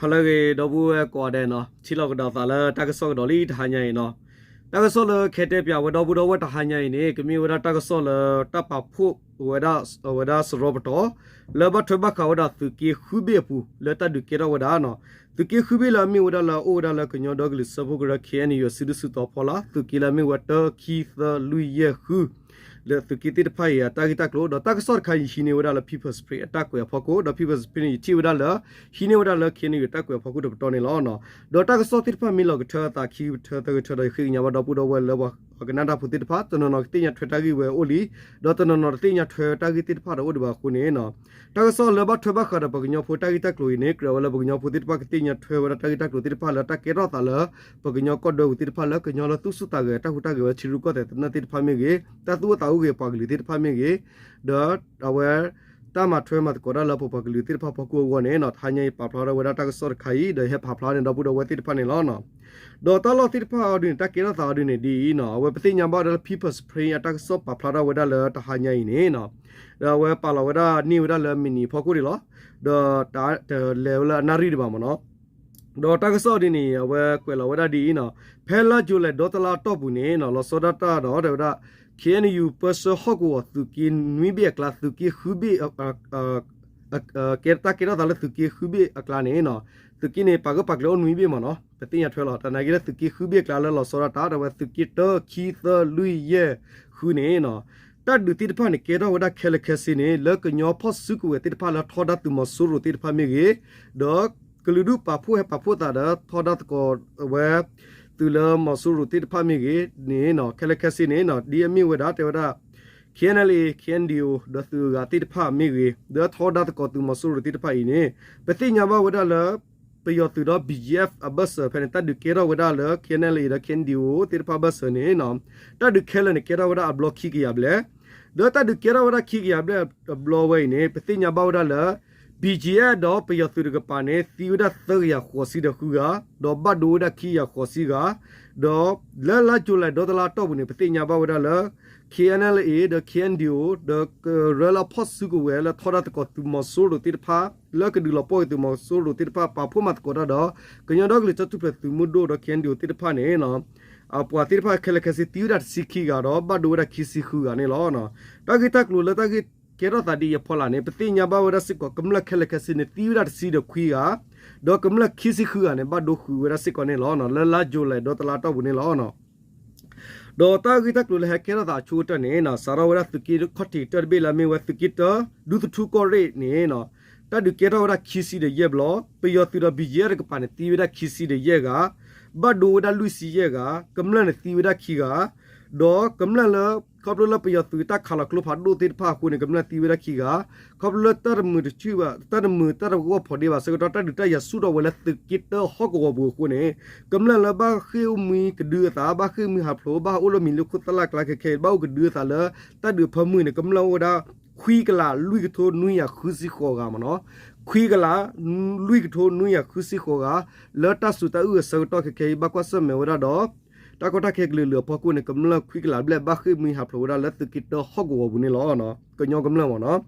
ဟါလၢအဂ့ၤ ဒီပုၢ်ဝဲၢ်ကိးဂၤဒဲးနီၤ, ထံၣ်လိာ်ကဒီးသးလၢတၢ်ကစီၣ်ကဒီးလံတဟါညါအံၤနီၤ. တၢ်ကစီၣ်လၢကဟဲတဲပၠးဝဲဒီပုၢ်ဒီဝဲၢ်တဟါညါအံၤန့ၣ် ကမ့ၢ်ဝဲဒၣ်တၢ်ကစီၣ်လၢ တၢ်ပာ်ဖှိၣ်ဝဲဒၣ် အဝဲဒၣ်စရီပတီၢ် လၢဘၣ်ထွဲဘၣ်ဃးဝဲဒၣ်သုးက့ဃုဘ့ၣ်အပူၤ လၢတၢ်ဒုးကဲထီၣ်ဝဲဒၣ်နီၤ. သုးက့ဃုဘ့ၣ်လၢအမ့ၢ်ဝဲဒၣ်လၢအအိၣ်ဝဲဒၣ်လၢကညီဒီကလုာ်စၢဖှိၣ်ကရၢ K N U အစုဒုၣ်စုတီၤဖီလာ် သုးက့လၢအမ့ၢ်ဝဲတၢ ခံ သၢ လွံၢ် ယဲၢ် ဃု လၢသုးက့သ့ၣ်တဖၣ်အံၤအတၢ်ဂ့ၢ်တၢ်ကျိၤ, ဒီးတၢ်ကစီၣ်တခါအံၤဟံးန့ၢ်ဝဲဒၣ်လၢ People's Spring အတၢ်ကွဲးအဖီခိၣ်, ဒီး People's Spring န့ၣ် ယထံၣ်ဝဲဒၣ်လၢ ဟံးန့ၢ်ဝဲဒၣ်လၢ K N U အတၢ်ကွဲးအဖီခိၣ်တပတီၢ်န့ၣ်လီၤ. ဒီးတၢ်ကစီၣ်သ့ၣ်တဖၣ်မ့ၢ်လီၤကထၢအသးခံကထၢသၢကထၢဒီး ယဃ့ကညးဘၣ်ဒီပုၢ်ဒီဝဲၢ်လၢပှၤကနၣ်တၢ်ဖိသ့ၣ်တဖၣ် တနီၤနီၤကသ့ၣ်ညါထွဲတၢ်ဂ့ၢ်ဝဲအိၣ်လံ, ဒီးတနီၤနီၤတသ့ၣ်ညါထွဲတၢ်ဂ့ၢ်သ့ၣ်တဖၣ်တအိၣ်ဒံးဘၣ်အဃိန့ၣ် တၢ်ကစီၣ်လၢဘၣ်ထွဲဘၣ်ဃးဒီးပှၤကညီဖိတၢ်ဂ့ၢ်တၢ်ကျိၤအံၤန့ၣ် ကြၢးဝဲလၢပှၤကညီဖိသ့ၣ်တဖၣ်ကသ့ၣ်ညါထွဲဝဲဒၣ်တၢ်ဂ့ၢ်တၢ်ကျိၤသ့ၣ်တဖၣ်လၢတၢ်ကဲထီၣ်သးလၢ ပှၤကညီကီၢ်ဒွဲပူၤသ့ၣ်တဖၣ်လၢကညီလၢသူၣ်ဆူၣ်သးဂဲၤတၢ်ဟူးတၢ်ဂဲၤဝဲဆံရူၢ်ကီၢ်သဲးသနၢၣ်သ့ၣ်တဖၣ်မ့ၢ်ဂ့ၤ, တၢ်သူၣ်အိၣ်သးအိၣ်ဂ့ၤပှၤကလုာ်သ့ၣ်တဖၣ်မ့ၢ်ဂ့ၤ, ဒီးအဝဲ တၢ်မၤထွဲမၤသကိးတၢ်လၢပပှၤကလုာ်သ့ၣ်တဖၣ်ဖီခိၣ်အဂီၢ်န့ၣ် တဟါညါအံၤပာ်ဖျါထီၣ်ဝဲဒၣ်တၢ်ကစီၣ်တခါအံၤ ဒီးဟဲပာ်ဖျါန့ၣ်ဒီပုၢ်ဒီဝဲၢ်သ့ၣ်တဖၣ်န့ၣ်လီၤ. ဒီးတၢ်လီၢ်သ့ၣ်တဖၣ်အီၤဒုန့ၣ် တၢ်ကဲထီၣ်သးအီၤဒုန့ၣ်ဒ်အံၤနီၤ, အဝဲပသ့ၣ်ညါဘၣ်ဝဲဒၣ်လၢ People's Spring အတၢ်ကစီၣ်ပာ်ဖျါထီၣ်ဝဲဒၣ်လၢတဟါညါအံၤန့ၣ် ဒီးအဝဲပာ်လီၤဝဲဒၣ်န့ၢ်ဝဲဒၣ်လၢမံးနံးအဖီခိၣ်န့ၣ်လီၤ. ဒီးတလဲၤဝဲလၢအနၣ်ရံၣ်ဒံးဘၣ်မ့ၢ်နီၤ. ဒီးတၢ်ကစီၣ်ဒ်န့ၣ် အဝဲကွဲးလီၤဝဲဒၣ်ဒ်အံၤနီၤ, ဖဲလါယူၤလံဒီတလါအတီၢ်ပူၤန့ၣ်နီၤ လီၤဆီဒၣ်တၢ်ဒီးတဲဝဲဒၣ် K N U ပၢဆှၢဟီၣ်ကဝီၤသုးက့နွံဘ့ၣ်အကျါ သုးက့ဃုဘ့ၣ် ကဲ တၢ်ကဲထီၣ်သးလၢသုးက့ဃုဘ့ၣ်အကျါန့ၣ် သုးက့န့ၣ် ပာ်ဂၢၢ်ပာ်ကျၢၤအိၣ်နွံဘ့ၣ်မ့ၢ်နီၤ, ပသ့ၣ်ညါထွဲလီၤ. တနာ်က့လၢသုးက့ဃုဘ့ၣ်အကျါလၢလီၤဆီဒၣ်တၢ် ဒီးဝဲသုးက့တၢ ခံ သၢ လွံၢ် ယဲၢ် ဃုန့ၣ်နီၤ, တၢ်ဒုးသ့ၣ်တဖၣ်န့ၣ် ကဲထီၣ်ဝဲဒၣ်ခဲလၢာ်ခဲဆ့န့ၣ် လၢကညီဖီၣ်စုကဝဲၤသ့ၣ်တဖၣ်လၢထီဒါသုးမီၤစိရိၤသ့ၣ်တဖၣ်မ့ၢ်ဂ့ၤ, ဒီးကလုာ်ဒူၣ်ပာ်ဖှိၣ်ဟဲပာ်ဖှိၣ်သးဒီးထီဒါသကိးဝဲ သုးလၢမီၤစိရိၤသ့ၣ်တဖၣ်မ့ၢ်ဂ့ၤန့ၣ်နီၤ, ခဲလၢာ်ခဲဆ့န့ၣ်နီၤ ဒ်အမ့ၢ်ဝဲဒၣ်တဲဝဲဒၣ် K N L A K N D O ဒီးသုးအဂၤသ့ၣ်တဖၣ်မ့ၢ်ဂ့ၤ ဒီးထီဒါသကိးသုးမီၤစိရိၤသ့ၣ်တဖၣ်အံၤန့ၣ် ပသ့ၣ်ညါဘၣ်ဝဲဒၣ်လၢ ပယီၤသုးဒီး B G F အဘၢၣ်စၢၤဖဲန့ၣ် တၢ်ဒုးကဲထီၣ်ဝဲဒၣ်လၢ K N L A ဒီး K N D O သ့ၣ်တဖၣ်ဘၢၣ်စၢၤန့ၣ်နီၤ, တၢ်ဒုးခဲလၢာ်န့ၣ် ကဲထီၣ်ဝဲဒၣ်အဘျီခံကယၤဘျဲၣ်, ဒီးတၢ်ဒုးကဲထီၣ်ဝဲဒၣ်ခံကယၤဘျဲၣ်အဘျီဝဲအံၤန့ၣ် ပသ့ၣ်ညါဘၣ်ဝဲဒၣ်လၢ B G F ဒီးပယီၤသုးတကပၤန့ၣ် သံဝဲဒၣ်သၢကယၤဃိးဆံဒီးဃုဂၤ, ဒီးဘၣ်ဒိဝဲဒၣ်ခံကယၤဃိးဆံဂၤ, ဒီးလၢလါယူၤလံဒီတလါအတီၢ်ပူၤန့ၣ် ပသ့ၣ်ညါဘၣ်ဝဲဒၣ်လၢ K N L A ဒီး K N D O ဒီးကရၢလၢအဖီၣ်စုကဝဲၤလၢထီဒါသကိးသုးမီၤစိရိၤသ့ၣ်တဖၣ် လၢကဒုးလီၤပှီၢ်က့ၤသုးမီၤစိရိၤသ့ၣ်တဖၣ် ပာ်ဖှိၣ်မၤသကိးတၢ်ဒီး ကညီဒီကလုာ်တၢ်ထူၣ်ဖျဲးသုးမုၢ်ဒိၣ်ဒီး K N D O သ့ၣ်တဖၣ်န့ၣ် အပှၤသ့ၣ်တဖၣ်ခဲလၢာ်ခဲဆ့သံဝဲဒၣ်တဆံခံဂၤဒီး ဘၣ်ဒိဝဲဒၣ်ခံဆံဃုဂၤန့ၣ်လီၤ. တၢ်ဂ့ၢ်တၢ်ကျိၤလၢတၢ်ဂ့ၢ်ကဲထီၣ်သးဒ်အံၤအဖီလာ်န့ၣ် ပသ့ၣ်ညါဘၣ်ဝဲဒၣ်စ့ၢ်ကီး ကမျၢၢ်ခဲလၢာ်ခဲဆ့န့ၣ် သံဝဲဒၣ်တဆံဒီးခွံဂၤ, ဒီးကမျၢၢ်ခံဆံဃုဂၤန့ၣ် ဘၣ်ဒိဃုာ်ဝဲဒၣ်စ့ၢ်ကီးန့ၣ်လီၤ. လၢလါယူၤလံဒီတလါအတီၢ်ပူၤန့ၣ်လီၤ. ဒီးတၢ်ဂ့ၢ်တၢ်ကျိၤလၢဟဲကဲထီၣ်သးအဆိကတၢၢ်န့ၣ် စးထီၣ်ဝဲဒၣ်သုးက့ခီၣ်ထံးကတၢၢ်တဘ့ၣ်လၢအမ့ၢ်ဝဲသုးက့တၢ ဒူသထူကီၢ်ရ့ၣ်န့ၣ် တၢ်ဒုးကဲထီၣ်ဝဲဒၣ်ခံဆံဒီးယဲၢ်ဘျီ, ပယီၤသုးဒီး B G F တကပၤန့ၣ် သံဝဲဒၣ်ခံဆံဒီးယဲၢ်ဂၤ, ဘၣ်ဒိဝဲဒၣ်လွံၢ်ဆံယဲၢ်ဂၤ, ကမျၢၢ်န့ၣ်သံဝဲဒၣ်ခံဂၤ, ဒီးကမျၢၢ်လၢ ခီဖျိလၢပယီၤသုးတၢ်ခးလီၤကျိဖးဒိၣ်သ့ၣ်တဖၣ်အဃိန့ၣ် ကမျၢၢ်သံဝဲဒၣ်ခံဂၤ, ခီဖျိလၢတၢ်တမုာ်တဆူၣ်ဘၣ် တၢ်တမုာ်တၢ်တဂီၢ်ဖိးဒ့ဘၣ်ဆၢကတီၢ် တၢ်ဒုးတၢ်ယၤဆူၣ်ထီၣ်ဝဲလၢသုးက့တၢဟီၣ်ကဝီၤပူၤအဃိန့ၣ် ကမျၢၢ်လၢဘၣ်ဃ့ၢ်မှံကဒုအသး ဘၣ်ဃ့ၢ်မှံဟးဖျိး ဘၣ်အိၣ်လၢမံၤလၢခိၣ်သလၢ်ကျါခဲခဲအံၤ ဘၣ်အိၣ်ကဒုအသးလၢ တၢ်ဒုးအဖၢမုၢ်န့ၣ် ကမျၢၢ်အိၣ်ဝဲဒၣ် ခွံကလးလွံၢ်ကထိနွံယၤဃုဆံဃိးဂၤမ့ၢ်နီၤ, ခွံကလး လွံၢ်ကထိနွံယၤဃုဆံဃိးဂၤ လၢတၢ်စူၤတၢ်အုၣ်အဆၢကတီၢ်ခဲခဲအံၤ ဘၣ်ကွၢ်ဆၢၣ်မဲာ်ဝဲဒၣ်ဒီး တၢ်ကီတၢ်ခဲကလုာ်လုာ်အဖီခိၣ်န့ၣ် ကမျၢၢ်ခွံကလးဘျဲၣ် ဘၣ်ဃ့ၢ်မှံဟးဖျိးဝဲဒၣ်လၢသုးက့တၢဟီၣ်ကဝီၤပူၤန့ၣ်လီၤ. ကညီကမျၢၢ်မ့ၢ်နီၤ.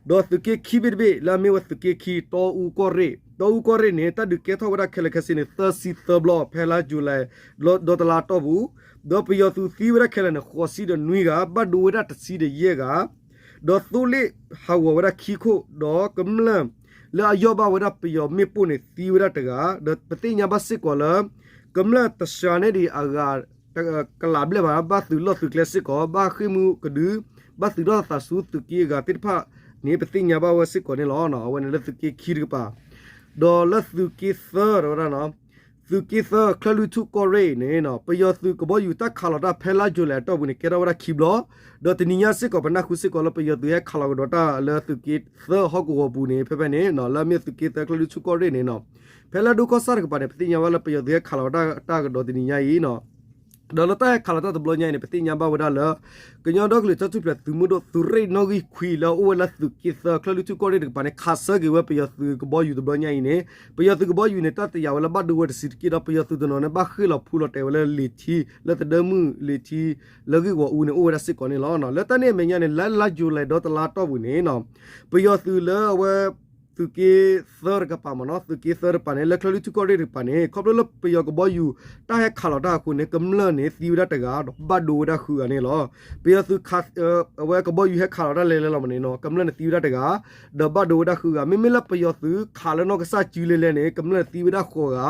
ဒီးသုးက့ခံဘ့ၣ်တဘ့ၣ် လၢအမ့ၢ်ဝဲသုးက့ခံ တီအူကီၢ်ရ့ၣ်, တီအူကီၢ်ရ့ၣ်န့ၣ် တၢ်ဒုးကဲထီၣ်ဝဲဒၣ်ခဲလၢာ်ခဲဆ့န့ၣ် သၢဆံသၢဘျီ ဖဲလါယူၤလံ ဒီတလါတီၢ်ပူၤ, ဒီးပယီၤသုးသံဝဲဒၣ်ခဲလၢာ်န့ၣ် ဃိးဆံဒီးနွံဂၤ, ဘၣ်ဒိဝဲဒၣ်တဆံဒီးယဲၢ်ဂၤ ဒီးသိလ့ၣ်ဟးဂီၤဝဲဒၣ်ခံခိၣ်, ဒီးကမျၢၢ်လၢအယီၢ်ဘၣ်ဝဲဒၣ်ပယီၤမ့ၣ်ပိၢ်န့ၣ် သံဝဲဒၣ်တဂၤ, ဒီးပသ့ၣ်ညါဘၣ်စ့ၢ်ကီးလၢ ကမျၢၢ်တစှၤန့ၢ်ဒံးအဂၤ ကလးဘျဲၣ်ဘၣ် ဘၣ်သုးလီၢ်သုးကျဲစ့ၢ်ကီး, ဘၣ်ဃ့ၢ်မှံကဒု, ဘၣ်သုးထီၣ်သးဆူသုးက့အဂၤသ့ၣ်တဖၣ်န့ၣ် ပသ့ၣ်ညါဘၣ်ဝဲစ့ၢ်ကီးန့ၣ်လီၤ. အဝဲန့ၣ်လၢသုးက့ခံတကပၤ, ဒီးလၢသုးက့သၢဝဲဒၣ် သုးက့သၢ ချၢၣ်လွံၢ်ထူၣ်ကီၢ်ရ့ၣ်န့ၣ် ပယီၤသုးကဘီယူၤတၢ်ခးလီၤတၢ်ဖဲလါယူၤလံအတီၢ်ပူၤန့ၣ် ကဲထီၣ်ဝဲဒၣ်ခံဘျီ, ဒီးတနံၤညါစ့ၢ်ကီး ပနၢ်ဟူစ့ၢ်ကီးလၢပယီၤသုးဟဲခးလီၤကဒီးတၢ်လၢသုးက့သၢဟီၣ်ကဝီၤပူၤန့ၣ် ဖဲဖဲန့ၣ် လၢအမ့ၢ်သုးက့သၢ ချၢၣ်လွံၢ်ထူၣ်ကီၢ်ရ့ၣ်န့ၣ် ဖဲလၢဒိၣ်ကီၢ်ဆၣ်တကပၤန့ၣ် ပသ့ၣ်ညါဘၣ်လၢပယီၤသုးဟဲခးလီၤတၢ်ကဒီးတနံၤညါအံၤ ဒီးလၢတၢ်ဟဲခးလီၤတၢ်တဘျီညါအံၤန့ၣ် ပသ့ၣ်ညါဘၣ်ဝဲဒၣ်လၢ ကညီဒီကလုာ်တၢ်ထူၣ်ဖျဲးသုးမုၢ်ဒိၣ် သုးရ့ၣ်နီၣ်ဂံၢ်ခွံလၢအအိၣ်ဝဲလၢသုးက့သၢ ချၢၣ်လွံၢ်ထူၣ်ကီၢ်ရ့ၣ်တကပၤန့ၣ် ခးဆၢက့ၤဝဲပယီၤသုးကဘီယူၤတဘျီညါအံၤန့ၣ် ပယီၤသုးကဘီယူၤန့ၣ် တၢ်တယာ်ဝဲလၢဘၣ်ဒိဝဲတဆံတက့ၢ်ဒီး ပယီၤသုးတနီၤန့ၣ် ဘၣ်ဃ့ၢ်လီၤဖူလီၤတဲာ်ဝဲလၢလံာ်ထံ လၢသဒၢမုၢ်လံာ်ထံ လၢဂ့ၢ်ဂီၤအူန့ၣ် အိၣ်ဝဲဒၣ်စ့ၢ်ကီးန့ၣ်လီၤ. လၢတၢ်န့ၣ်အမဲာ်ညါန့ၣ် လၢလါယူၤလံဒီတလါတီၢ်ပူၤန့ၣ် ပယီၤသုးလၢအဝဲ သုးက့သၢတကပၤမ့ၢ်နီၤ, သုးက့သၢတကပၤန့ၣ် လၢချၢၣ်လွံၢ်ထူၣ်ကီၢ်ရ့ၣ်တကပၤန့ၣ် ခီဖျိလၢပယီၤကဘီယူၤ တၢ်ဟဲခးလီၤတၢ်အဃိန့ၣ် ကမျၢၢ်န့ၣ်သံဝဲဒၣ်တဂၤ ဒီးဘၣ်ဒိဝဲဒၣ်ဃုဂၤန့ၣ်လီၤ. ပယီၤသုးခး အဝဲကဘီယူၤဟဲခးလီၤတၢ်လဲၤလဲၤလီၤမ့ၢ်န့ၣ်နီၤ ကမျၢၢ်န့ၣ်သံဝဲဒၣ်တဂၤ ဒီးဘၣ်ဒိဝဲဒၣ်ဃုဂၤ, မ့မ့ၢ်လၢပယီၤသုးခးလၢနီၢ်ကစၢ်စုလဲၤလဲၤန့ၣ် ကမျၢၢ်န့ၣ်သံဝဲဒၣ်ဃိးဂၤ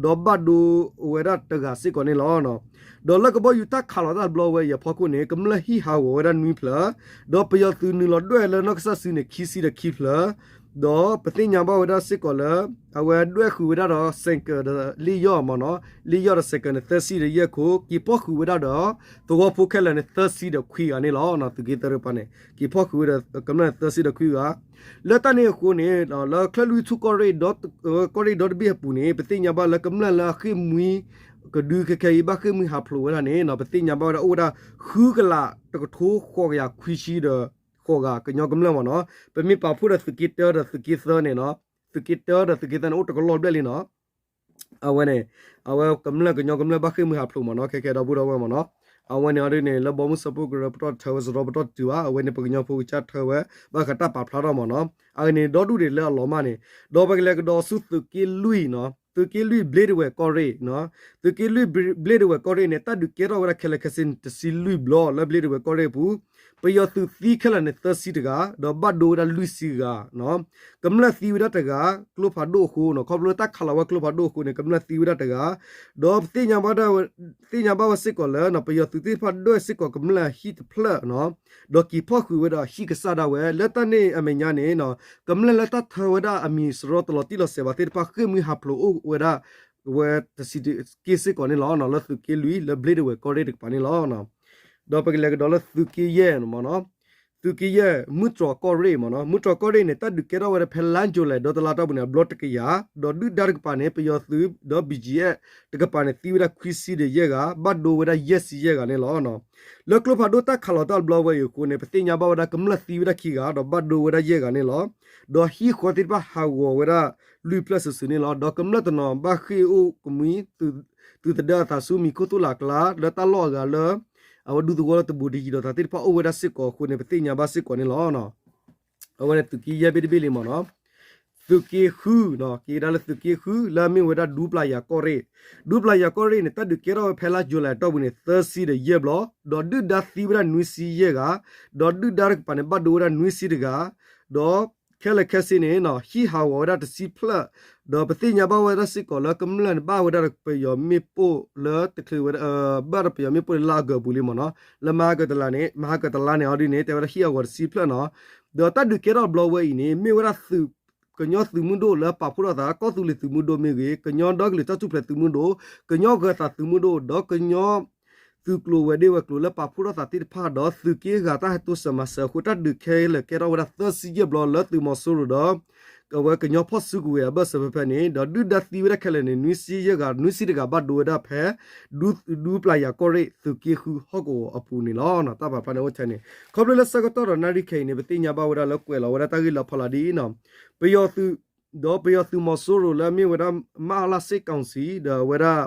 ဒီးဘၣ်ဒိဝဲဒၣ်တဂၤစ့ၢ်ကီးန့ၣ်လီၤ. ဒီးလၢကဘီယူၤတၢ်ခးလီၤတၢ်တဘျီဝဲအံၤအဖီခိၣ်န့ၣ် ကမျၢၢ်ဟံၣ်ဟးဂီၤဝဲဒၣ်နွံဖျၢၣ်, ဒီးပယီၤသုးနုာ်လီၤဒွဲၣ်လၢနီၢ်ကစၢ်စုန့ၣ် ခံဆံဒီးခံဖျၢၣ်, ဒီးပသ့ၣ်ညါဘၣ်ဝဲဒၣ်စ့ၢ်ကီးလၢ အဝဲဒွဲၣ်ဃုာ်ဝဲဒၣ်ဒီး ဆိုင်ကယ် ဒီးလ့ၣ်ယီၢ်မ့ၢ်နီၤ, လ့ၣ်ယီၢ်ဒီး ဆိုင်ကယ် န့ၣ် သၢဆံဒီးယဲၢ်ခိၣ်, က့ၤဖီၣ်ဃုာ်ဝဲဒၣ်ဒီး သဝီဖိခဲလၢာ်န့ၣ် သၢဆံဒီးခွံဂၤန့ၣ်လီၤ. သုးက့သၢတကပၤန့ၣ် က့ၤဖီၣ်ဃုာ်ဝဲဒီးကမျၢၢ်န့ၣ် သၢဆံဒီးခွံဂၤ လၢတၢ်န့ၣ်အဃိန့ၣ် လၢချၢၣ်လွံၢ်ထူၣ်ကီၢ်ရ့ၣ် ကီၢ်ရ့ၣ်ဒီတဘ့ၣ်အပူၤန့ၣ် ပသ့ၣ်ညါဘၣ်လၢကမျၢၢ်လၢအဃ့ၢ်မှံ ကဒုခဲခဲအံၤ ဘၣ်ဃ့ၢ်မှံဟးဖျိးဝဲဒၣ်န့ၣ် ပသ့ၣ်ညါဘၣ်ဝဲဒၣ်အိၣ်ဝဲဒၣ် ဃုကလးတကထိဃိးကယၤခွံဆံဒီး ဃိးဂၤကညီကမျၢၢ်မ့ၢ်နီၤ, ပမ့ၢ်ပာ်ဖှိၣ်ဒီးသုးက့တၢဒီးသုးက့သၢန့ၣ်နီၤ, သုးက့တၢဒီးသုးက့သၢန့ၣ် အိၣ်တကလီၢ်ဘျဲၣ်လံနီၤ အဝဲန့ၣ် အဝဲကမျၢၢ်ကညီကမျၢၢ်ဘၣ်ဃ့ၢ်မှံဟးဖျိးမ့ၢ်နီၤ, ခဲခဲဒီပုၢ်ဒီဝဲၢ်မ့ၢ်နီၤ, အဝဲန့ၣ်အီၤဒ်န့ၣ် လၢဘီမုၢ်စၢဖှိၣ်ကရၢပတီၢ်ထၢဝဲစရီပတီၢ်တတုၤဘၣ်, အဝဲန့ၣ် ပကညီဖိကစၢ်ထၢဝဲ ဘၣ်ဃးတၢ်ပာ်ဖျါထီၣ်မ့ၢ်နီၤ, အဂ့ၢ်န့ၣ် ဒီဒူၣ်န့ၣ်လၢအလီၤမၢ်န့ၣ်, ဒီးပကလဲၤကဒီးဆူသုးက့လွံၢ်နီၤ, သုးက့လွံၢ် ဘျ့ဒဝဲၢ်ကီၢ်ရ့ၣ်, သုးက့လွံၢ် ဘျ့ဒဝဲၢ်ကီၢ်ရ့ၣ်န့ၣ် တၢ်ဒုးကဲထီၣ်ဝဲဒၣ်ခဲလၢာ်ခဲဆ့န့ၣ် တဆံလွံၢ်ဘျီလၢဘျ့ဒဝဲၢ်ကီၢ်ရ့ၣ်အပူၤ, ပယီၤသုးသံခဲလၢာ်န့ၣ် သၢဆံတဂၤ, ဒီးဘၣ်ဒိဝဲဒၣ်လွံၢ်ဆံဂၤ ကမျၢၢ်သံဝဲဒၣ်တဂၤ, ကျိဖးဒိၣ်အဃိနီၤ, ခီဖျိလၢတၢ်ခးလီၤဝဲကျိဖးဒိၣ်အဃိန့ၣ် ကမျၢၢ်သံဝဲဒၣ်တဂၤ, ဒီးပသ့ၣ်ညါဘၣ်ဝဲစ့ၢ်ကီးလၢ ပယီၤသုးသ့ၣ်တဖၣ်ဒွဲၣ်စ့ၢ်ကီးကမျၢၢ်ဟံၣ်တဖျၢၣ်နီၤ, ဒီးက့ၤဖီၣ်ဃုာ်ဝဲဒီးဟံၣ်ကစၢ်ဒၣ်ဝဲ လၢတၢ်န့ၣ်အမဲာ်ညါန့ၣ် ကမျၢၢ်လၢတၢ်ထၢဝဲဒၣ်အမံၤစရီတလီၤတံၢ်လီၤဆဲးဘၣ်သ့ၣ်တဖၣ် ဃ့ၢ်မှံဟးဖျိးအိၣ်ဝဲဒၣ် ဝဲတဆံက့စ့ၢ်ကီးန့ၣ်လီၤ. လၢသုးက့လွံၢ် လၢဘျ့ဒဝဲၢ်ကီၢ်ရ့ၣ်တကပၤန့ၣ်လီၤ. ဒီးပကလဲၤကဒီးလၢသုးက့ယဲၢ်မ့ၢ်နီၤ, သုးက့ယဲၢ် မုၢ်တြီၤကီၢ်ရ့ၣ်မ့ၢ်နီၤ, မုၢ်တြီၤကီၢ်ရ့ၣ်န့ၣ် တၢ်ဒုးကဲထီၣ်ဝဲဒၣ်ဖဲလါယူၤလံ ဒီတလါတီၢ်ပူၤန့ၣ် အဘျီတကယၤ, ဒီးဒုၣ်ဒါတကပၤန့ၣ် ပယီၤသုးဒီး ဘီၣ်ကၠံၣ်အဲၣ် တကပၤန့ၣ် သံဝဲဒၣ်ခွံဆံဒီးယဲၢ်ဂၤ, ဘၣ်ဒိဝဲဒၣ်ယဲၢ်ဆံယဲၢ်ဂၤန့ၣ်လီၤ. လၢကျိဖးဒိၣ်တၢ်ခးလီၤတၢ်တဘျီဝဲအံၤအဃိန့ၣ် ပသ့ၣ်ညါဘၣ်ဝဲဒၣ်ကမျၢၢ်သံဝဲဒၣ်ခံဂၤ ဒီးဘၣ်ဒိဝဲဒၣ်ယဲၢ်ဂၤန့ၣ်လီၤ. ဒီးဟံၣ်ဃီသ့ၣ်တဖၣ်ဟးဂီၤဝဲဒၣ်လွံၢ်ဖျၢၣ်စုာ်စုာ်န့ၣ်လီၤ. ဒီးကမျၢၢ်တနီၤဘၣ်ဃ့ၢ်အိၣ်ကမှံ သုးသဒၢအသးဆူမံၤခိၣ်သူၣ်လၢ်ကျါ လၢတၢ်လီၢ်အဂၤလၢ အဝဲဒူသဝီလၢတဘူးတယံၤဒီးသးသ့ၣ်တဖၣ်အိၣ်ဝဲဒၣ်စ့ၢ်ကီးအဃိန့ၣ် ပသ့ၣ်ညါဘၣ်စ့ၢ်ကီးန့ၣ်လီၤ. အဝဲန့ၣ်သုးက့ယဲၢ်ဘ့ၣ်တဘ့ၣ်လံမ့ၢ်နီၤ. သုးက့ဃုနီၤ, က့ၤကဒါလၢသုးက့ဃု လၢအမ့ၢ်ဝဲဒၣ်ဒူပျၢ်ယၤကီၢ်ရ့ၣ်, ဒူပျၢ်ယၤကီၢ်ရ့ၣ်န့ၣ် တၢ်ဒုးကဲထီၣ်ဝဲဖဲလါယူၤလံအတီၢ်ပူၤန့ၣ် သၢဆံဒီးယဲၢ်ဘျီ, ဒီးဒုၣ်ဒါသံဝဲဒၣ်နွံဆံယဲၢ်ဂၤ, ဒီးဒုၣ်ဒါတကပၤန့ၣ် ဘၣ်ဒိဝဲဒၣ်နွံဆံတဂၤ, ဒီးခဲလၢာ်ခဲဆ့န့ၣ် ဟံၣ်ဟးဂီၤဝဲဒၣ်တဆံဖျၢၣ်, ဒီးပသ့ၣ်ညါဘၣ်ဝဲဒၣ်စ့ၢ်ကီးလၢကမျၢၢ်န့ၣ် ဘၣ်ဝဲဒၣ်ဒီးပယီၤမ့ၣ်ပိၢ်လၢတချုးဝဲဒၣ် ဘၣ်ဒီးပယီၤမ့ၣ်ပိၢ်လၢလါအီကူးအပူၤလံမ့ၢ်နီၤ, လၢမဟါကတလါန့ၣ် မဟါကတလါန့ၣ်အီၤဒ်န့ၣ် တဲဝဲဒၣ်ဟံၣ်ဟးဂီၤတဆံဖျၢၣ်နီၤ, ဒီးတၢ်ဒုးကဲထီၣ်တဘျီဝဲအံၤန့ၣ် မ့ၢ်ဝဲဒၣ်သုး ကညီသုးမုၢ်ဒိၣ်လၢပာ်ဖှိၣ်ထီၣ်သး ကီၢ်သူလ့ၤသုးမုၢ်ဒိၣ်မ့ၢ်ဂ့ၤ, ကညီဒီကလုာ်တၢ်ထူၣ်ဖျဲးသုးမုၢ်ဒိၣ်, ကညီဂၢၤသးသုးမုၢ်ဒိၣ် ဒီးကညီ သုးကျိၤဝဲၤဒ့ဝဲၤကျိၤလၢပာ်ဖှိၣ်ထီၣ်သးသ့ၣ်တဖၣ် ဒီးသုးက့ဂၤတၢ်ဟဲတိစၢၤမၤစၢၤအဃိ တၢ်ဒုးခဲလၢာ်ကဲထီၣ်ဝဲဒၣ်သၢဆံယဲၢ်ဘျီလၢသုးမီၤစိရိၤဒီး အဝဲကညီဖီၣ်စုကဝဲၤအဘၢၣ်စၢၤဖဲဖဲန့ၣ် ဒီးဒုၣ်ဒါသံဝဲဒၣ်ခဲလၢာ်န့ၣ် နွံဆံယဲၢ်ဂၤ နွံဆံတဂၤဘၣ်ဒိဝဲဒၣ်ဖဲ ဒူပျၢ်ယၤကီၢ်ရ့ၣ် သုးက့ဃုဟီၣ်ကဝီၤအပူၤန့ၣ်လီၤ. တၢ်ပာ်ဖျါန့ၣ်အိၣ်ထဲန့ၣ် ခီဖျိလၢဆၢကတီၢ်ဒီးနၣ်ရံၣ်ခဲအံၤန့ၣ် ပသ့ၣ်ညါဘၣ်ဝဲဒၣ်လၢကွဲးလီၤဝဲဒၣ်တၢ်ဂ့ၢ်လၢအဖီလာ်ဒ်အံၤနီၤ, ပယီၤသုး ဒီးပယီၤသုးမီၤစိရိၤလၢအမ့ၢ်ဝဲဒၣ် မအလ စစ်ကောင်စီ ဒီးအဝဲဒၣ်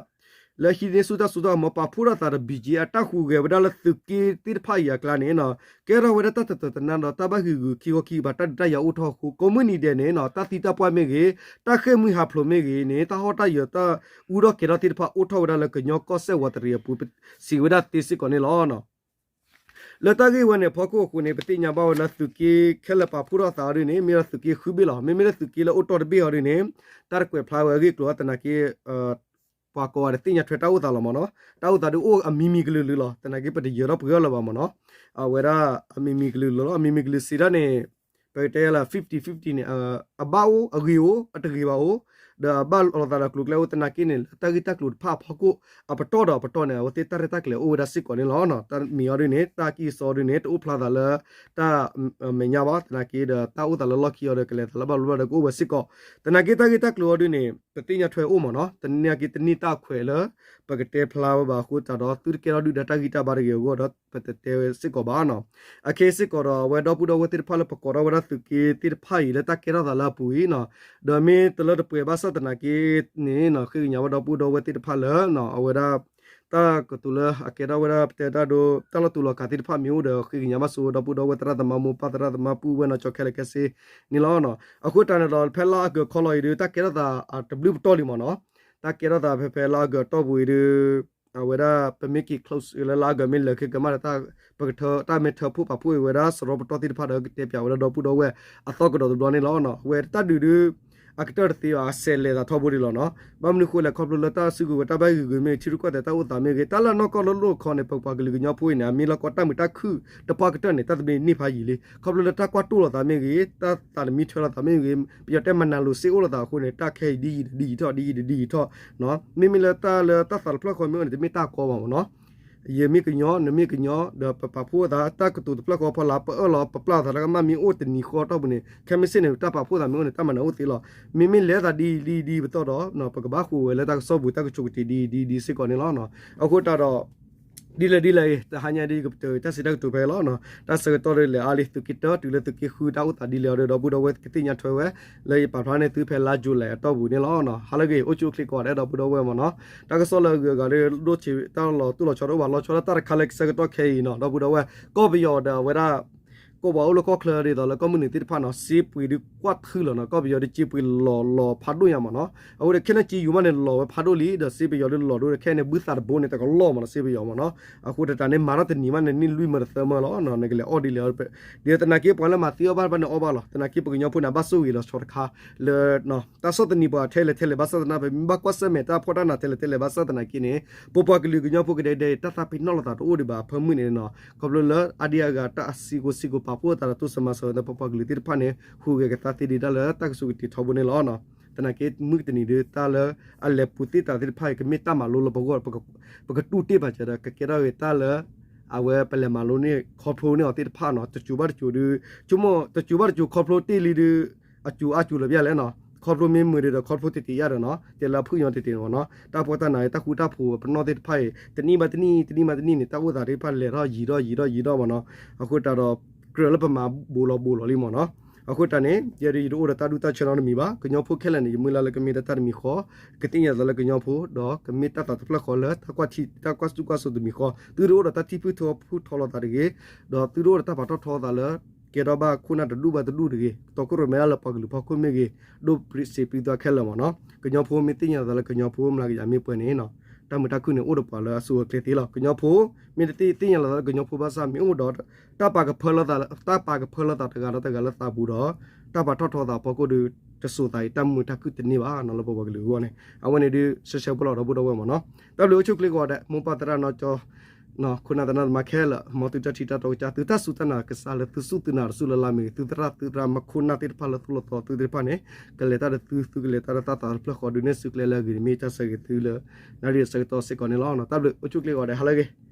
လၢဟံးန့ၢ်ဆူၣ်တၢ်စိတၢ်ကမီၤပာ်ဖှိၣ်ထီၣ်သးဒီး ဘီၣ်ကၠံၣ်အဲၣ် တၢ်ဟူးဂဲၤဝဲဒၣ်လၢသုးက့သ့ၣ်တဖၣ်အံၤအကျါန့ၣ် ကဲထီၣ်ဝဲဒၣ်တၢ်တတၢာ်တနါဒီးတၢ်ဘၣ်ဂံာ်ဂူာ်ခံခီခံကပၤ တၢ်ဒုးတၢ်ယၤအိၣ်ထီၣ်အဃိ ကိးမုၢ်နံၤဒဲးန့ၣ် တၢ်သံတၢ်ပှၢ်မ့ၢ်ဂ့ၤ တၢ်ဃ့ၢ်မှံဟးဖျိးမ့ၢ်ဂ့ၤန့ၣ် တၢ်ဟီၣ်တၢ်ယၢၤတၢ်အူထီၣ်ကဲထီၣ်သ့ၣ်တဖၣ်အိၣ်ထီၣ်ဝဲဒၣ်လၢကညီကီၢ်စဲၣ်ဝးတရံးအပူၤ စံးဝဲဒၣ်သ့စ့ၢ်ကီးန့ၣ်လီၤ. လၢတၢ်ဂ့ၢ်ဝဲန့ၣ်အဖီခိၣ်အဃိန့ၣ် ပသ့ၣ်ညါဘၣ်ဝဲလၢသုးက့ခဲလၢာ်ပာ်ဖှိၣ်ထီၣ်သးအီၤဒ်န့ၣ် မ့ၢ်ဒၣ်သုးက့ဃုဘ့ၣ်လီၤ. မ့မ့ၢ်လၢသုးက့လၢအိၣ်တီၢ်တဘ့ၣ်အီၤဒ်န့ၣ် တၢ်တကွဲးဖျါဝဲအဂ့ၢ်အကျိၤသနာ်က့ ပှၤကိးဂၤဒဲးသ့ၣ်ညါထွဲတၢ်အိၣ်သးလီၤမ့ၢ်နီၤ. တၢ်အိၣ်သးဒ်အိၣ်အမံၤမံၤကလုာ်ကလုာ်လီၤ. သနာ်က့ပတယၢၤထီၣ်ပှဲၤအီၤလၢၤဘၣ်မ့ၢ်နီၤ. အဝဲဒၣ်အမံၤမံၤကလုာ်ကလုာ်လီၤ. အမံၤမံၤကလုာ်စံးတၢ်န့ၣ် ပကတဲလၢ fifty fifty န့ၣ် အဘၣ်အိၣ် အဂ့ၤအိၣ် အတဂ့ၤဘၣ်အိၣ် ဒီးအဘၣ်လိာ်သးဒီးကျိၤကျဲအိၣ်သနာ်က့န့ၣ် လၢတၢ်ဂ့ၢ်တၢ်ကျိၤတဖၣ်အဖီခိၣ် အပတီၢ်ဒီးအပတီၢ်န့ၣ် အဝဲသ့ၣ်တၢ်ရဲၣ်တၢ်ကျဲၤအိၣ်ဝဲဒၣ်စ့ၢ်ကီးန့ၣ်လီၤ. တၢ်မံၤအီၤဒ်န့ၣ် တၢ်ကံၢ်စီဒ်န့ၣ် တအိၣ်ဖျါသးလၢ တၢ်မဲာ်ညါဘၣ် သနာ်က့ဒီး တၢ်အိၣ်သးလၢလီၢ်ခံအီၤဒီး ကလဲၤသးလၢဘၣ်ဘျီဒီးကအိၣ်ဝဲစ့ၢ်ကီး. သနာ်က့တၢ်ဂ့ၢ်တၢ်ကျိၤအီၤဒ်န့ၣ် ပသ့ၣ်ညါထွဲအိၣ်မ့ၢ်နီၤ. တနံၤအံၤက့ၤတနံၤတၢ်ခွဲးလၢ ပကတဲဖျါဝဲဘၣ်အဃိသတးဒီး သုတကဲထီၣ်ဒုၣ်ဒါတၢ်ဂံၢ်တၢ်ဘါတဂ့ၤအဂီၢ်ဒီး ပတတဲဝဲစ့ၢ်ကီးဘၣ်နီၤ. အခဲအံၤစ့ၢ်ကီးဒီး အဝဲဒီပုၢ်ဒီဝဲၢ်သ့ၣ်တဖၣ်လၢပကိးထီၣ်ဝဲဒၣ်သုးက့သ့ၣ်တဖၣ်အံၤ လၢတၢ်ကဲထီၣ်သးလၢအပူၤအံၤနီၤ ဒီးမ့ၢ်တလၢတပှဲၤဘၣ်ဆၣ်သနာ်က့န့ၣ် ဃ့ကညးဝဲဒီပုၢ်ဒီဝဲၢ်သ့ၣ်တဖၣ်လၢ အဝဲဒၣ် တၢ်ကတိၤလၢအကဲထီၣ်ဝဲဒၣ် ပတဲတၢ်ဒိ တၢ်လီၤတူာ်လီၤကာ်သ့ၣ်တဖၣ်မ့ၢ်အိၣ်ဒီး ဃ့ကညးဘၣ်ဆိဒီပုၢ်ဒီဝဲၢ် သရၣ်သမါမိၢ်ပၢ် သရၣ်သမါပုၢ်ဝဲၢ်နီၢ်ကၠီခဲလၢာ်ခဲဆ့န့ၣ်လီၤ. အဃိတၢ်န့ၣ်ဒီး ဖဲလါအီကူးခီလီၤအံၤဒီး တၢ်ကဲထီၣ်သးတဘျုးပတီၢ်လံမ့ၢ်နီၤ. တၢ်ကဲထီၣ်သးဖဲဖဲလါအီကူးအတီၢ်ပူၤအံၤဒီး အဝဲဒၣ် ပမ့ၢ်က့ၤ close လၢလါအီကူးမ့ၢ်လၢာ်ခဲကမၣ်ဒီး ပကထၢတၢ်မ့ၢ်ထၢဖှိၣ်ပာ်ဖှိၣ်အံၤဝဲဒၣ် စရီပတီၢ်သ့ၣ်တဖၣ်ဒီး ကတဲပၠးဝဲဒၣ်ဒီပုၢ်ဒီဝဲၢ်အသီကဒီးတဘျီန့ၣ်လီၤ. အဝဲတၢ်ဒုးဒုး အကတၢၢ်တသ့ဘၣ် အစဲးလဲၤသးထီဘိဒံးလီၤနီၤ. ဘၣ်မနုၤဃိလဲၣ် ခီဖျိလၢတၢ်စုကဝဲၤတၢ်ဘၣ်ဂ့ၤဂ့ၤမ့ၢ်ဂ့ၤ ထံရူၢ်ကီၢ်သဲးတၢ်အိၣ်သးမ့ၢ်ဂ့ၤ တၢ်လၢအနီၢ်ကီၢ်လၢလိၣ်ခီန့ၣ် ပပှၤကလုာ်ကညီဖိအံၤန့ၣ် အမ့ၢ်လီၢ်ကီတၢ်မုာ်တၢ်ခုၣ်တပှၢ်ကတၢၢ်န့ၣ် တၢ်သဘျ့န့ၢ်ဖးယံာ်လံ. ခီဖျိလၢတၢ်ကွၢ်တိၢ်လိာ်သးမ့ၢ်ဂ့ၤ တၢ်သးတမံထၢလိာ်သးမ့ၢ်ဂ့ၤ ပယီၤတဲမၤနၢၤလိာ်စ့အိၣ်လိာ်သးအဃိန့ၣ် တၢ်ခဲအံၤဒ်အံၤဒ်အံၤထီၣ် ဒ်အံၤဒ်အံၤထီၣ် မ့မ့ၢ်လၢတၢ်လၢတၢ်သးတဖျၢၣ်ဃီမ့ၢ်အိၣ်န့ၣ် တမ့ၢ်တၢ်ကီဘၣ်မ့ၢ်နီၤ. ယမ့ၢ်ကညီ နမ့ၢ်ကညီ ဒီးပပာ်ဖှိၣ်သး တၢ်ကတိၤတဖျၢၣ်ဃီဖီလာ် ပအၢၣ်လီၤပပျၢ်သးတၢ်ကမၣ်မ့ၢ်အိၣ်တနံၤဃီတီၢ်ပူၤန့ၣ် ခဲမုၢ်ဆ့ၣ်န့ၣ် တၢ်ပာ်ဖှိၣ်သးမ့ၢ်အိၣ်န့ၣ် တၢ်မၤနၢၤအိၣ်သ့လီၤ. မ့မ့ၢ်လဲၤသးဒ်အံၤဒ်အံၤဒ်အံၤပတီၢ်ဒီး ပကဘၣ်ဃုာ်ဝဲလၢတၢ်ကစီၣ်ပူၤ တၢ်ကဆိးကတ့ၤဒ်အံၤဒ်အံၤဒ်စ့ၢ်ကီးန့ၣ်လီၤ. အဃိတၢ်ဒီး ဒ်လဲၣ်ဒ်လဲၣ်အံၤ တဟါညါဒ်ယကပတုာ်တၢ်စံးတၢ်ကတိၤဖဲအံၤလီၤ. တၢ်ဆၢကတီၢ်ဒ်လဲၣ်အါလံ သုးက့တၢတုၤလၢသုးက့ဃု တၢ်အိၣ်သးဒ်လဲၣ်အီၤဒီး ဒီပုၢ်ဒီဝဲၢ်ကသ့ၣ်ညါထွဲဝဲ လၢယပာ်ဖျါန့ၢ်သုဖဲလါယူၤလံအတီၢ်ပူၤန့ၣ်လီၤ. ဟါလၢအဂ့ၤ အိၣ်ဆူၣ်အိၣ်ချ့ကိးဂၤဒဲး ဒီပုၢ်ဒီဝဲၢ်မ့ၢ်နီၤ. တၢ်ကစီၣ်လၢအဂုၤအဂၤဒီး ဒိၣ်ဆံးတၢ်လီၤတိၢ်လီၤဆီတအိၣ်ဘၣ် လီၤဆီဒၣ်တၢ်တခါလၢဆၢကတီၢ်ခဲအံၤနီၤ ဒီပုၢ်ဒီဝဲၢ် ကီၢ်ပယီၤဒီးအဝဲဒၣ် ကီၢ်ပှၤအိၣ်လၢကီၢ်ချၢဒ်သိးလၢကီၢ်မုၢ်နုာ်သ့ၣ်တဖၣ်နီၤ စ့ပှ့ၤဒုးကွၢ်ထုလီၤနီၤ ကီၢ်ပယီၤဒုးစ့ပှ့ၤလီၤလီၤဖးဒိၣ်ညါမ့ၢ်နီၤ. အဝဲဒီးခဲလၢာ်က့ယူၤမးန့ၣ် လီၤဝဲဖးဒိၣ်လံ ဒီးစ့ပယီၤဒုးလီၤဒိၣ်ဒီး ခဲအံၤန့ၣ်ဘုသးတဘိန့ၣ် တကလီၢ်မ့ၢ်နီၤ စ့ပယီၤမ့ၢ်နီၤ. အဃိတၢ်န့ၣ် မၤထီၣ်တနံၤမးန့ၣ် နံၣ်လွံၢ်မၢတသၢမၢလီၤ နကလဲၤအီၣ်ဒ်လဲၣ် ဒီးသနာ်က့ပှၤလၢမၤသံအီၣ်ဘၣ်ဘၣ်န့ၣ်အီၣ်ဘၣ်လီၤ. သနာ်က့ပှၤကညီဖိန့ၣ် ဘၣ်ဆိၣ်ဂ့ၤလီၤဆီတခါ လၢ တၢ်ဆီၣ်သနံးပှၤထဲလဲၣ်ထဲလဲၣ် ဘၣ်ဆၣ်သနာ်က့ ပမ့ၢ်ဘၣ်ကွၢ်ဆၢၣ်မဲာ်တၢ်ဖှီၣ်တၢ်နးထဲလဲၣ်ထဲလဲၣ် ဘၣ်ဆၣ်သနာ်က့န့ၣ် ပပှၤကလုာ်ကညီဖိကဒဲကဒဲ တၢ်သးပ့ၤနီၣ်လိာ်သးတအိၣ်ဒံးဘၣ် ဖၢမုၢ်န့ၣ်နီၤ. ခီဖျိလၢအါဒံအါဂၤတၢ်အစံးကိးစံးကိးပာ်ဖှိၣ်သးဒီးတိစၢၤမၤစၢၤဝဲလၢပပှၤကလုာ်သ့ၣ်တဖၣ်န့ၣ် ဟူးဂဲၤကသါသ့ဒံးတၢ်လၢတၢ်ကဆိးကတ့ၤထီဘိန့ၣ်လီၤ. သနာ်က့မုၢ်တနံၤဒုး တၢ်လၢအလဲၤပူၤသ့ၣ်တၢ်သ့ၣ်တဖၣ်အံၤ ကမ့ၢ်တၢ်မၤလိလၢပဂီၢ် ပကတူၢ်တ့ၢ်ဘၣ်စၢၤဒီး ကကဲထီၣ်ဂ့ၤတၢ်လၢ အဝဲပလဲၤမၤလိန့ၢ်ခီဖျိန့ၢ်အီၤသ့ၣ်တဖၣ်နီၤ တစိၤဘၣ်တစိၤဒုး ဆိကမိၣ်တစိၤဘၣ်တစိၤခီဖျိတ့ၢ်လံဒုး အစိၤအါစိၤလၢပျၢ်လဲၣ်နီၤ ခီဖျိမ့ၢ်မုာ်ဒီး ခီဖျိတ့ၢ်တ့ၢ်ယါဒီးနီၤ တဲလၢအဖုၣ်ညီတ့ၢ်တ့ၢ်မ့ၢ်နီၤ တၢ်ဖှီၣ်တၢ်နးတၢ်ဃူတၢ်ဖိးပနီၣ်သ့ၣ်တဖၣ်အံၤ တနံၣ်ဘၣ်တနံၣ် တနံၣ်ဘၣ်တနံၣ်န့ၣ် တၢ်အိၣ်သးသ့ၣ်တဖၣ်လဲၤထီၣ်ယံၤထီၣ်ယံၤထီၣ်ယံၤထီၣ်မ့ၢ်နီၤ အဃိတၢ်ဒီး ကြၢးလၢပမၤဘူးလီၤဘူးလီၤလံမ့ၢ်နီၤ အဃိတၢ်န့ၣ် ယဲဒၣ်ယတအိၣ်ဒီးတၢ်ဒူတၢ်ဆၢနီတမံၤဘၣ် ကညီဖိခဲလၢာ်န့ၣ် ယမုၢ်လၢ်လၢကမ့ၢ်တၢ်တမံၤဃီ ကသ့ၣ်ညါသးလၢကညီဖိ ဒီးကမ့ၢ်တၢ်သးတဖျၢၣ်ဃီလၢ တၢ်ကွၢ်ထံ တၢ်ကွၢ်စူၣ်ကွၢ်စိးတမံၤဃီ သုတအိၣ်ဒီးတၢ်ထံၣ်ဖုၣ်ထီဖုၣ်ထီလိာ်သးတဂ့ၤ ဒီးသုတအိၣ်ဒီးတၢ်ပာ်ထီၣ်ထီသးလၢ ကဲထီၣ်ဘၣ်ခိၣ်နၢ်တဒူၣ်ဘၣ်တဒူၣ်တဂ့ၤ တီခိၣ်ရိၣ်မဲဒၣ်လၢပှၤကလုာ်ဖီခိၣ်မ့ၢ်ဂ့ၤ ဒိၣ်ပရံးစ့းပံသွါခဲလၢာ်မ့ၢ်နီၤ ကညီဖိမ့ၢ်သ့ၣ်ညါသးလၢကညီဖိ မျးကယၤမ့ၢ်ပှဲၤန့ၣ် တၢ်မုာ်တၢ်ခုၣ်န့ၣ် အိၣ်ဒီးပှၤလၢအစိအကျဲသ့လီၤ ကညီဖိ မ့ၢ်တသ့ၣ်ညါလီၤသးလၢကညီဖိဘၣ်ဆၣ် မ့ၢ်အိၣ်ဒီး တၢ်ပာ်ကဖၢလၢသး တၢ်ပာ်ကဖၢလၢသးတဂၤဒီးတဂၤလၢသးပူၤဒီး တၢ်ပာ်ထီၣ်ထီသးအဖီခိၣ်ဒီး တစိၤသးအံၤ တၢ်မုာ်တၢ်ခုၣ်တန့ၢ်ဘၣ်နီၤ လၢပပှၤကလုာ်အဂီၢ်န့ၣ် အဝဲန့ၣ်ဒုး ဆှဲဆှဲဖိလီၤဒီပုၢ်ဒီဝဲၢ်မ့ၢ်နီၤ တၢ်ဘျုးအိၣ်ဆူၣ်ချ့ကိးဂၤဒဲး မိၢ်ပၢ်သရၣ်နီၢ်ကၠီ ခိၣ်နၢ်သနၢ်သမါခဲလၢာ် မ်သုတၢ်ထံၣ်တၢ်တီကစၢ် သုတၢ်စူၢ်တၢ်နာ်ကစၢ်လၢသုစူၢ်သုနာ်တစူၢ်လၢ်လၢ်မ့ၢ်ဂ့ၤ သုသရၣ်သုသရၣ်မုၣ်ခိၣ်နၢ်သ့ၣ်တဖၣ်လၢသူၣ်လၢသီသုသ့ၣ်တဖၣ်န့ၣ် ကလဲၤတၢ်ဒီးသု သုကလဲၤတၢ်ဒီးတၢ်သးတဖျၢၣ်ဃီဒုးန့ၢ်စုကျဲလၢအဂ့ၤန့ၣ် မ့ၢ်တၢ်ဆၢဂ့ၤသုလၢ နၣ်ရံၣ်အဆၢကတီၢ်စ့ၢ်ကီးန့ၣ်လီၤ. တၢ်ဘျုးအိၣ်ဆူၣ်ချ့ကိးဂၤဒဲး ဟါလၢအဂ့ၤ